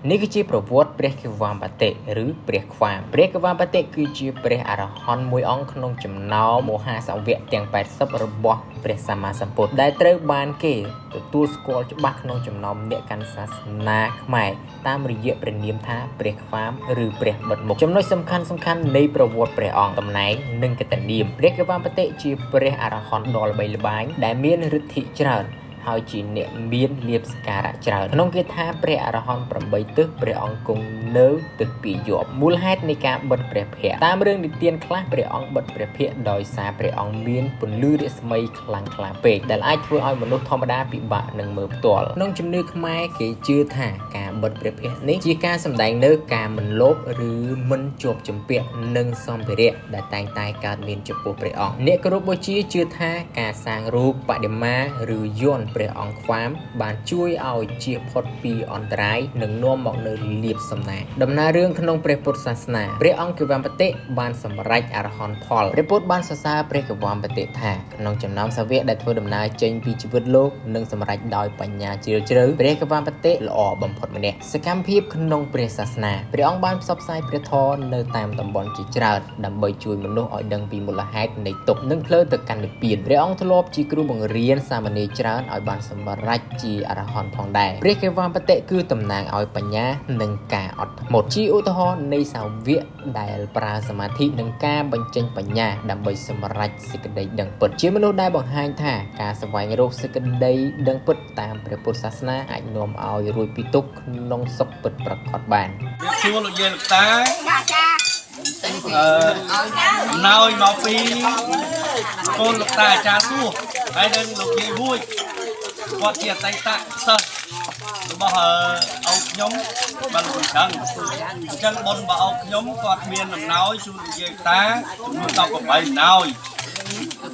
នេះគឺជាប្រវត្តិព្រះខេវ៉ាមបតិឬព្រះខ្វាមព្រះខេវ៉ាមបតិគឺជាព្រះអរហន្តមួយអង្គក្នុងចំណោមមហាសាវកទាំង80របស់ព្រះសម្មាសម្ពុទ្ធដែលត្រូវបានគេទទួលស្គាល់ច្បាស់ក្នុងចំណោមអ្នកកាន់សាសនាខ្មែរតាមរយៈព្រះនាមថាព្រះខ្វាមឬព្រះបិទមុខចំណុចសំខាន់សំខាន់នៃប្រវត្តិព្រះអង្គតំណែងនិងកិត្តិនាមព្រះខេវ៉ាមបតិជាព្រះអរហន្តដ៏ល្បីល្បាញដែលមានឫទ្ធិច្រើន ហើយជាអ្នកមានលាភសក្ការៈច្រើនក្នុងគាថាព្រះអរហន្ត8ទិសព្រះអង្គគង់នៅទិសពីយប់មូលហេតុនៃការបិទព្រះភ័ក្ត្រតាមរឿងនិទានខ្លះព្រះអង្គបិទព្រះភ័ក្ត្រដោយសារព្រះអង្គមានពន្លឺរស្មីខ្លាំងក្លាពេកដែលអាចធ្វើឲ្យមនុស្សធម្មតាពិបាកនឹងមើលផ្ទាល់ក្នុងជំនឿខ្មែរគេជឿថាការបិទព្រះភ័ក្ត្រនេះជាការសម្ដែងនៅការមិនលោភឬមិនជាប់ជំពាក់នឹងសម្ភារៈដែលតែងតែកើតមានចំពោះព្រះអង្គអ្នកគោរពបូជាជឿថាការសាងរូបបដិមាឬយន្តព្រះអង្គខ្វាមបានជួយឲ្យជៀសផុតពីអន្តរាយនិងនាំមកនូវលាភសំណាងដំណើររឿងក្នុងព្រះពុទ្ធសាសនាព្រះអង្គគវមបតិបានសម្រេចអរហន្តផលព្រះពុទ្ធបានសរសើរព្រះគវមបតិថាក្នុងចំណោមសាវកដែលធ្វើដំណើរចេញពីជីវិតលោកនិងសម្រេចដោយបញ្ញាជ្រាលជ្រៅព្រះគវមបតិល្អបំផុតម្នាក់សកម្មភាពក្នុងព្រះសាសនាព្រះអង្គបានផ្សព្វផ្សាយព្រះធម៌នៅតាមតំបន់ជាច្រើនដើម្បីជួយមនុស្សឲ្យដឹងពីមូលហេតុនៃទុក្ខនិងផ្លូវទៅកាន់និព្វានព្រះអង្គធ្លាប់ជាគ្រូបង្រៀនសាមណេរច្រើនឲ្យបានសម្រេចជាអរហន្តផងដែរព្រះកេវមបតិគឺតំណាងឲ្យបញ្ញានិងការអត់ធ្មត់ជាឧទាហរណ៍នៃសាវកដែលប្រើសមាធិនិងការបញ្ចេញបញ្ញាដើម្បីសម្រេចសេចក្តីដឹងពិតជាមនុស្សដែលបង្ហាញថាការស្វែងរកសេចក្តីដឹងពិតតាមព្រះពុទ្ធសាសនាអាចនាំឲ្យរួចពីទុក្ខក្នុងសុខពិតប្រាកដបាន ជំរាបសួរលោកយាយលោកតា ចាចា អឺណោយមកពីកូនលោកតាអាចារ្យសួរហើយនឹងលោកយាយហួយគាត់ជាអតីតសិស្សរបស់អឺឪខ្ញុំបាទលោកចឹងអញ្ចឹងបុណ្យរបស់ឪខ្ញុំគាត់មានអំណោយជូនលោកយាយលោកតាចំនួន18អំណោយ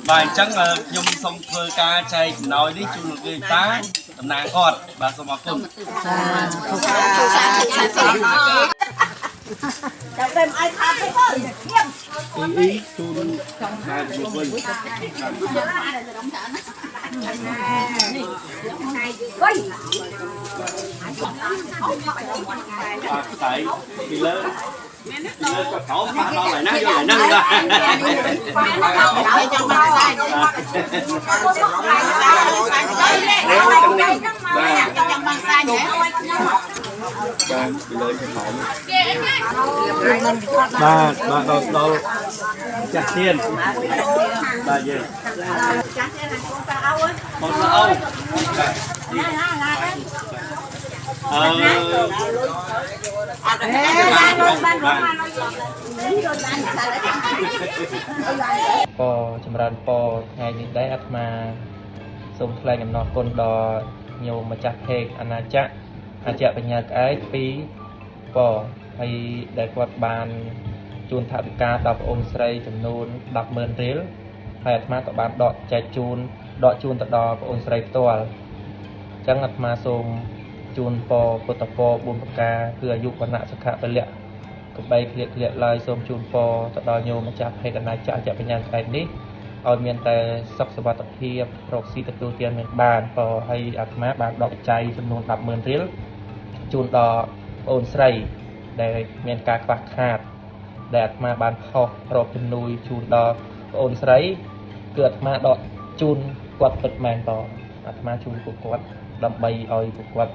បាទអញ្ចឹងខ្ញុំសូមធ្វើការចែកអំណោយនេះជូនលោកយាយលោកតាតំណាងគាត់បាទសូមអរគុណ ចាំតែឲ្យខាតទៅញៀម អ៊ីអ៊ីជូនណែជំនួសវិញ វិញ បាទស្អីពីលើពីលើក៏ក្រោមប៉ះដល់ហើយណាយកហើយហ្នឹងបាទ ចង់បានសាយចង់បានសាយហ៎ បាទពីលើក្រោមបាទបាទដល់ដល់ចាស់ទៀនបាទយាយ ចាស់ទៀតកូនតាអោ បងប្អូនបាទអឺ អត់ទេបានលុយបានលុយបានលុយបានសាយ ពរចម្រើនពរថ្ងៃនេះដែរអាត្មាសូមថ្លែងអំណរគុណដល់ញោមម្ចាស់ភេកអាណាចក្រអាចារ្យបញ្ញាក្អែកពីពរហើយដែលគាត់បានជូនថវិកាដល់ប្អូនស្រីចំនួន100000រៀលហើយអាត្មាក៏បានដកចែកជូនដកជូនទៅដល់ប្អូនស្រីផ្ទាល់អញ្ចឹងអាត្មាសូមជូនពរពុទ្ធពរ4ប្រការគឺអាយុវណ្ណៈសុខៈពលៈ កុំបីឃ្លៀកឃ្លាតឡើយសូមជូនពរទៅដល់ញោមម្ចាស់ភេទអាណាចក្រអចបញ្ញាក្អែកនេះឲ្យមានតែសុខសុវត្ថិភាពរកស៊ីទទួលទានមានបានពរហើយអាត្មាបានដកបច្ច័យចំនួន100000រៀលជូនដល់ប្អូនស្រីដែលមានការខ្វះខាតដែលអាត្មាបានផុសរកជំនួយជូនដល់ប្អូនស្រីគឺអាត្មាដកជូនគាត់ពិតមែនពរអាត្មាជូនពួកគាត់ដើម្បីឲ្យពួកគាត់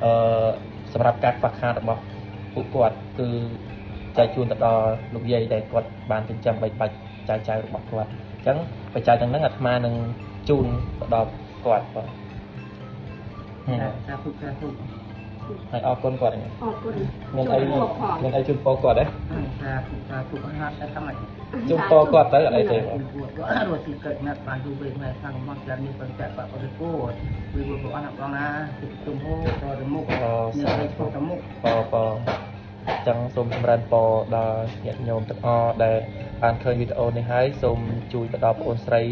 អឺសម្រាប់ការខ្វះខាតរបស់ ពួកគាត់គឺចែកជូនទៅដល់លោកយាយដែលគាត់បានចិញ្ចឹមបីបាច់ចៅចៅរបស់គាត់អញ្ចឹងបច្ច័យទាំងហ្នឹងអាត្មានឹងជូនទៅដល់គាត់បាទ សាធុសាធុ ហើយអរគុណគាត់ អរគុណ មានអីមានអីជូនពរគាត់ទេ សាធុសាធុហាត់តែតាម ជូនពរគាត់ទៅអត់អីទេ រស់ទីកើតណាត់បានយូរវិញហើយខាងមកចាំនេះបញ្ចបបរិពោវិវត្តអនបងណាទុំហូរមុខ សា ធុទៅមុខ ពរពរអញ្ចឹងសូមចម្រើនពរដល់ញាតិញោមទាំងអស់ដែលបានឃើញវីដេអូនេះហើយសូមជួយទៅដល់ប្អូនស្រី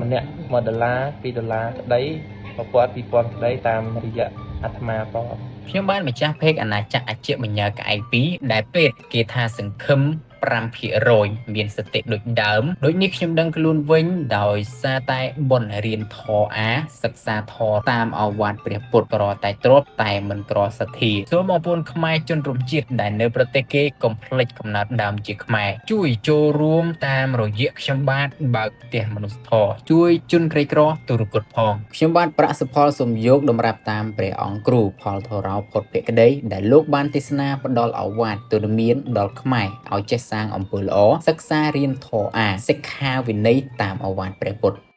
ម្នាក់1ដុល្លារ2ដុល្លារក្តី1000 2000ក្តីតាមរយៈអាត្មាពរ ខ្ញុំបានម្ចាស់ភេកអាណាចក្រអជ្ជបញ្ញាក្អែក2ដែលពេទ្យគេថាសង្ឃឹម 5%មានសតិដូចដើមដូចនេះខ្ញុំដឹងខ្លួនវិញដោយសារតែបុណ្យរៀនធម៌អាសិក្សាធម៌តាមឱវាទព្រះពុទ្ធក្រតែទ្រព្យតែមិនក្រសទ្ធាសូមបងប្អូនខ្មែរជនរួមជាតិដែលនៅប្រទេសគេកុំភ្លេចកំណត់ដើមជាខ្មែរជួយចូលរួមតាមរយៈខ្ញុំបាទបើកផ្ទះមនុស្សធម៌ជួយជនក្រីក្រទុរគតផងខ្ញុំបាទប្រាក់សុផលសូមយកតម្រាប់តាមព្រះអង្គគ្រូផលធរោផុតភក្តីដែលលោកបានទេសនាផ្ដល់ឱវាទទូន្មានដល់ខ្មែរឲ្យចេះសាងអំពើល្អសិក្សារៀនធម៌អាសិក្ខាវិន័យតាមឱវាទព្រះពុទ្ធ។